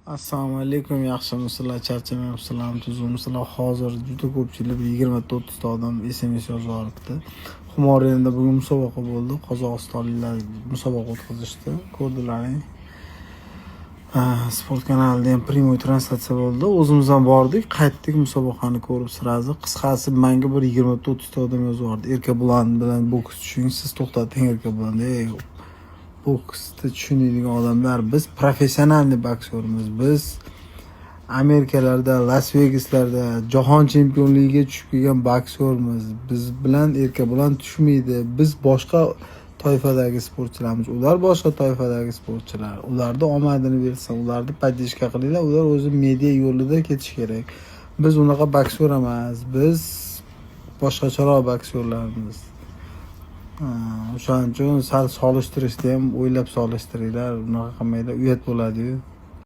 Assalomu alaykum, yaxshimisizlar, charchamayapsizlarmi, tuzukmisizlar? Hozir juda ko'pchilik, 20 ta, 30 ta odam SMS yozib yuboribdi. Humo Arenada bugun musobaqa bo'ldi. Qozog'istonliklar musobaqa o'tkazishdi. Ko'rdilaring. Sport kanalida ham прямой translyatsiya bo'ldi. O'zimiz ham bordik, qaytdik musobaqani ko'rib сразу. Qisqasi, menga bir 20 ta, 30 ta odam yozib yubordi. "Erkabulan bilan boks tushing, siz to'xtating Erkabulan." Ey, boksni tushunadigan odamlar, biz профессиональный boksyormiz. Biz Amerikalarda, Las Vegaslarda jahon chempionligiga tushib kelgan boksyormiz. Biz bilan Erkabulan tushmaydi. Biz boshqa toifadagi sportchilarmiz. Ular boshqa toifadagi sportchilar. Ularni omadini bersin, ularni поддержка qilinglar. Ular o'zi media yo'lida ketishi kerak. Biz unaqa boksyor emas. Biz boshqacharoq boksyorlarmiz. O'shaning uchun sal solishtirishda ham o'ylab solishtiringlar. Unaqa qilmanglar, uyat bo'ladi-yu.